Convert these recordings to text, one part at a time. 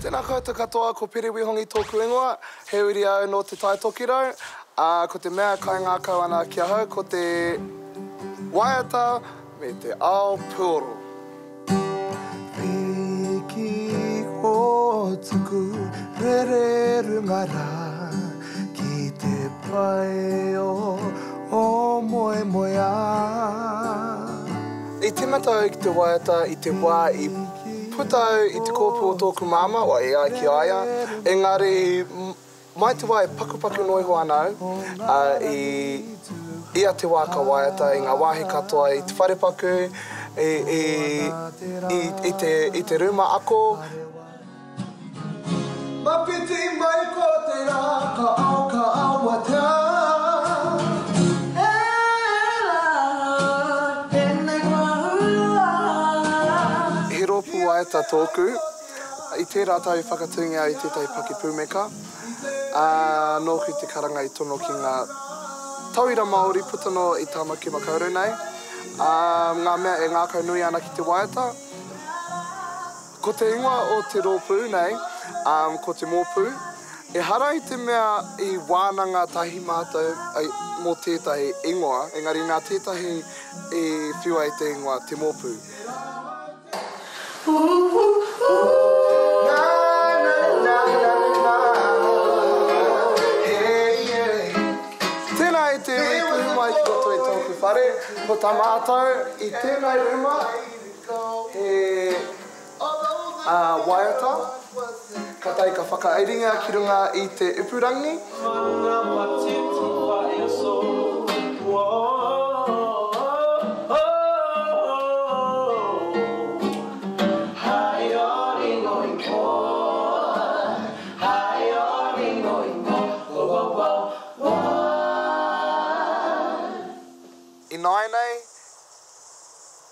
Tēnā koutou katoa, ko Pere Wihongi tōku ingoa, he uri au nō Te Tai Tokerau, ā, ko te mea e kaingākau ana ki ahau ko te waiata me te ao puoro. Piki o tuku rere runga rā ki te pae o o moemoeā. I tīmata au ki te waiata i te wā i puta au i te kōpū o tōku māmā, well, e ai ki a ia, engari mai te wā e pakupaku noa iho ana au, ā, i ia te wā ka waiata i ngā wāhi katoa i te wharepaku, i, i, i, i te, i te rūma ako. Mawhiti mai ko te rā ka ao ka awatea. E rā, tēnei kua hurua. He rōpū waiata tōku. I tērā tau i whakatūngia au i tētahi pakipūmeka, ā, nōku te karanga i tono ki ngā tauira Māori puta noa i Tāmaki Makaurau nei, ā, ngā mea e ngākaunui ana ki te waiata. Ko te ingoa o te rōpū nei, ko Te Mōpū. Ehara i te mea i wānanga tahi mātou mō tētahi ingoa, engari nā tētahi i whiua i te ingoa Te Mōpū. Tēnā e te iwi kuhu mai ki roto i tōku whare, ko tā mātou i tēnei rūma, He waiata katahi ka whakairinga ki runga i te ipurangi. Ināianei,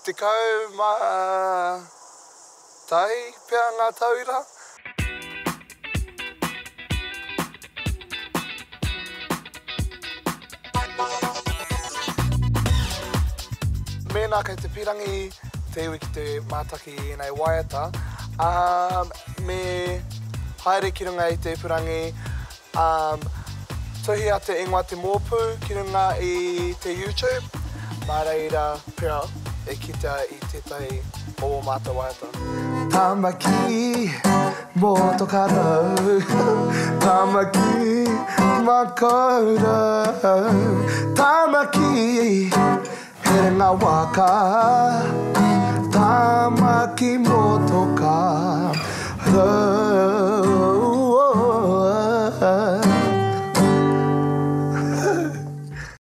11 pea ngā tauira. Mēnā kei te pīrangi te iwi ki te mātaki i ēnei waiata, me haere ki runga i te ipurangi, Tuhia te ingoa Te Mōpū ki runga i te YouTube, mā reira pea e kitea i tētahi o ō mātou waiata. Tamaki Motokarau, Tamaki Makaurau, Tamaki Herenga Waka, Tamaki Motoka.